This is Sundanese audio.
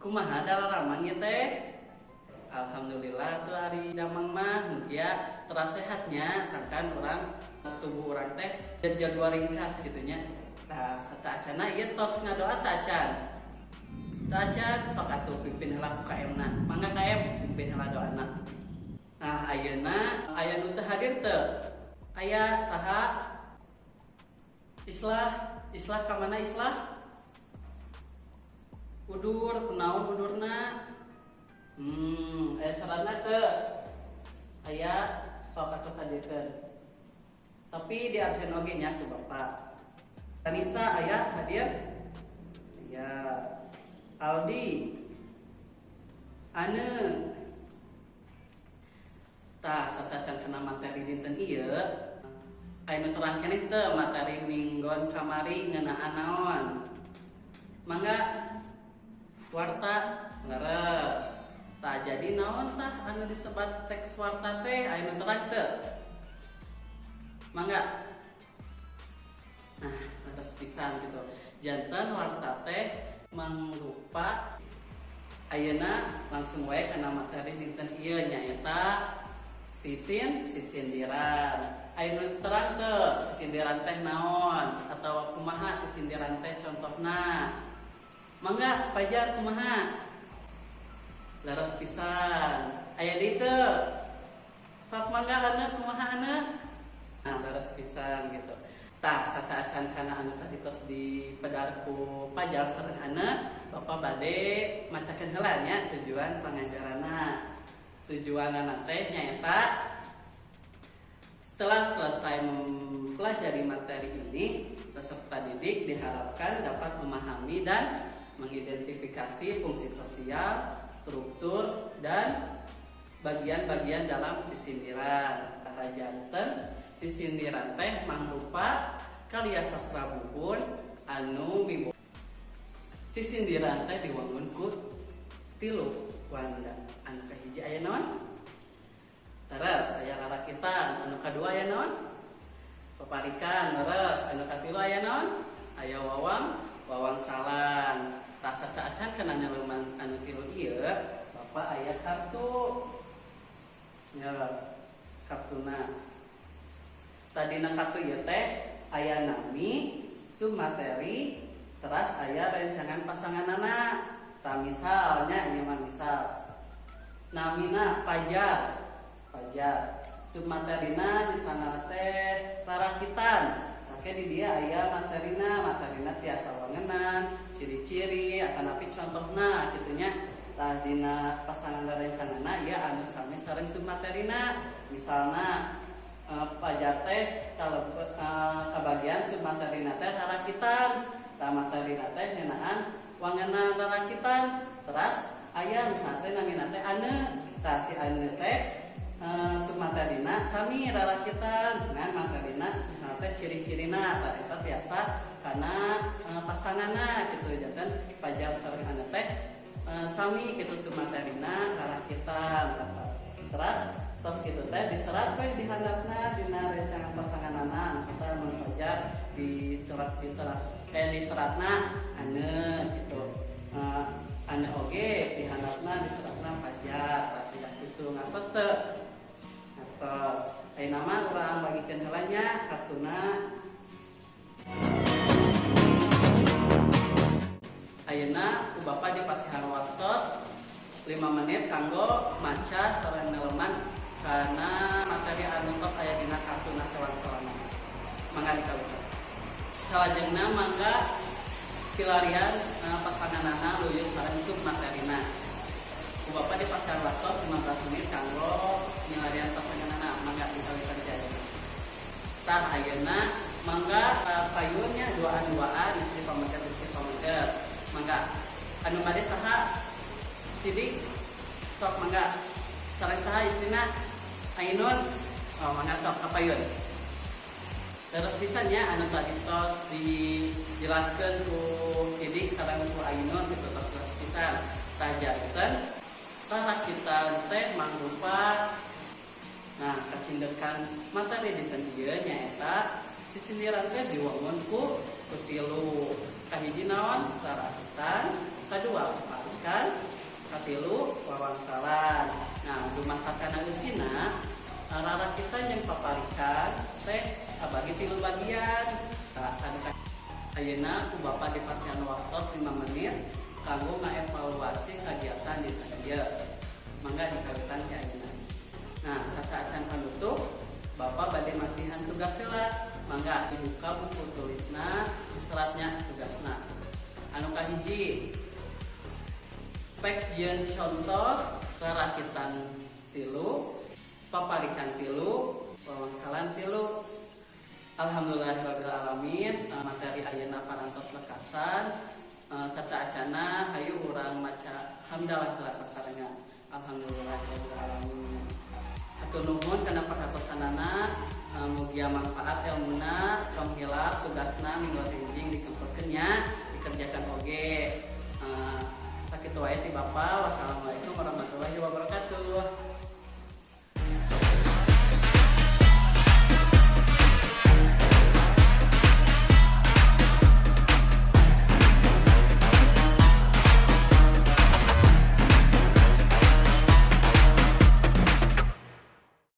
Kumaha dararamang ieu teh? Alhamdulillah tuh ari damang mah mugia teras sehat nya, sangkan urang tubuh urang teh jadwal ringkas gitu nya. Tah, sataacana ieu tos ngadoa teu acan? Teu acan, sok atuh pimpin heula ku KM na. Mangga KM, pimpin heula doana. Nah, ayeuna aya nu teu hadir teu? Aya saha? Islah, Islah ka mana Islah? Udur, kunaon udurna? Aya saranna teu? Aya, sok atuh hadirkeun. Tapi di absen oge nya ku Bapak. Anissa aya hadir? Aya. Aldi. Ane. Tah, satacan kana materi dinten ieu, aya nu terang keneh teu materi minggon kamari ngeunaan naon? Mangga warta, leres. Tah, jadi naon tah anu disebat teks warta teh, aya nu terang teu? Mangga. Nah, leres pisan gitu. Janten warta teh mangrupa. Ayeuna langsung wae kana materi dinten ieu, nyaeta sisindiran. Aya nu terang teu sisindiran teh naon atawa kumaha sisindiran teh contohna? Mangga Pajar, kumaha? Leres pisan. Aya deui teu? Sok mangga ane, kumaha ane? Nah, leres pisan gitu. Tah, sateuacan kana anu tadi tos dipedar ku Pajar sareng ane, Bapak bade macakeun heula nya tujuan pangajaranna. Tujuanna teh nyaeta setelah selesai mempelajari materi ini, peserta didik diharapkan dapat memahami dan mengidentifikasi fungsi sosial, struktur, dan bagian-bagian dalam sisindiran. Tah, janten sisindiran teh mangrupa karya sastra buhun anu mibo. Sisindiran teh diwangun ku tilu wanda. Anu kahiji aya naon? Teres, aya rarakitan. Anu kadua aya naon? Paparikan, leres. Anu katilu aya naon? Aya wawangsalan. Tah, sateuacan kana nyaleuman anu tilu ieu, Bapak aya kartu. Ya, kartuna. Tadina kartu ieu teh aya nami, submateri, teras aya rencangan pasanganana. Tah, misalnya ieu mah misal. Namina Pajar. Pajar. Submaterina misalna teh rarakitan. Oke, di dia aya materina, materina tiasa wangenan, ciri-ciri atanapi contohna kitu nya. Tah, dina pasangan rencanganna ieu anu sami sareng submaterina. Misalna Pajar teh kalau kabagian submaterina teh rarakitan. Tah, materina teh ngeunaan wangenan rarakitan. Teras aya misalna teh namina teh ane. Tah, si ane teh submaterina sami rarakitan dengan materina misalna teh ciri-cirina. Tah, eta biasa kana pasanganna kitu. Janten Pajar sareng ane teh sami kitu submaterina rarakitan. Teras tos kitu teh diserat we di handapna dina rencangan pasanganana. Kita mun Pajar di teras di teras diseratna ane gitu. Ane oge di handapna diseratna Pajar. Tah, siga kitu. Ngartos teu? Ngartos. Ayeuna mah urang bagikeun heula nya kartuna. Ayeuna ku Bapak dipasihan waktos 5 menit kanggo maca sareng neleman kana materi anu tos aya dina kartuna sewang-sewangan. Mangga dikawitan. Salajengna mangga pilarian pasanganana luyu sareng submaterina. Ku Bapak dipasihan waktos 15 menit kanggo milarian pasanganana. Mangga dikawitan ti ayeuna. Tah, ayeuna mangga payun nya, duaan-duaan, istri pameget, istri pameget. Mangga anu bade saha? Sidik, sok mangga. Sareng saha istrina? Ainun. Oh, mangga sok kapayun. Terus pisan nya anu tadi tos dijelaskeun ku Sidik sareng ku Ainun gitu, tos terus pisan. Tah, janten rarakitan teh mangrupa. Nah, kacindekan materi dinten ieu nyaeta sisindiran teh diwangun ku tilu. Kahiji naon? Rarakitan. Kadua paparikan. Paparikan, katilu wawangsalan. Nah, dumasar kana eusina, rarakitan jeung paparikan teh kabagi tilu bagian. Tah, anu ayeuna ku Bapak dipasihan waktos 5 menit kanggo ngaevaluasi kegiatan di ieu. Mangga dikawitan ti ayeuna. Nah, sateuacan panutup, Bapak bade masihan tugas heula. Mangga dibuka buku tulisna, diseratnya tugasna. Anu kahiji, pek jieun contoh rarakitan tilu, paparikan tilu, wawangsalan tilu. Alhamdulillahirabbil alamin, materi ayeuna parantos lekasan. Sateuacanna hayu urang maca hamdalah heula sasarengan. Alhamdulillahirabbil alamin. Hatur nuhun kana perhatosanana, mugia manfaat ilmuna, tong hilap tugasna minggu enjing dikempelkeun nya, dikerjakan oge. Sakitu wae ti Bapak. Wassalamualaikum warahmatullahi.